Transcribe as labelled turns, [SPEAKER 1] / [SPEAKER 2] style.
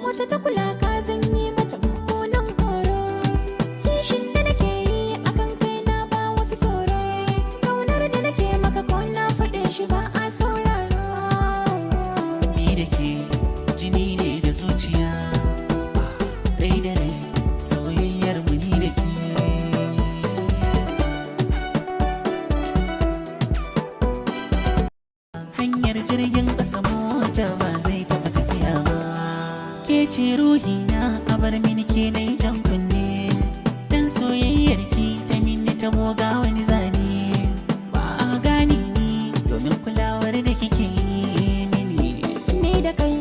[SPEAKER 1] Wata ta kula ka, zan yi mata mummunan horo. Kishin da nake yi akan kai na ba wasu tsoro. Kaunar da nake maka, ko na faɗe shi ba a sauraro.
[SPEAKER 2] Ni da ke jini ne da zuciya, rai da rai, soyayyar mu ni da ke. Hanyar jirgin ƙasa mota ba zai taɓa tafiya ba. Ke ce ruhina, a bar mini ke na yi jan kunne. Dan soyayyar ki ta mini ta ga wani zane. Ba a gane ni domin kulawar da kike yi mini.
[SPEAKER 1] Ni da kai.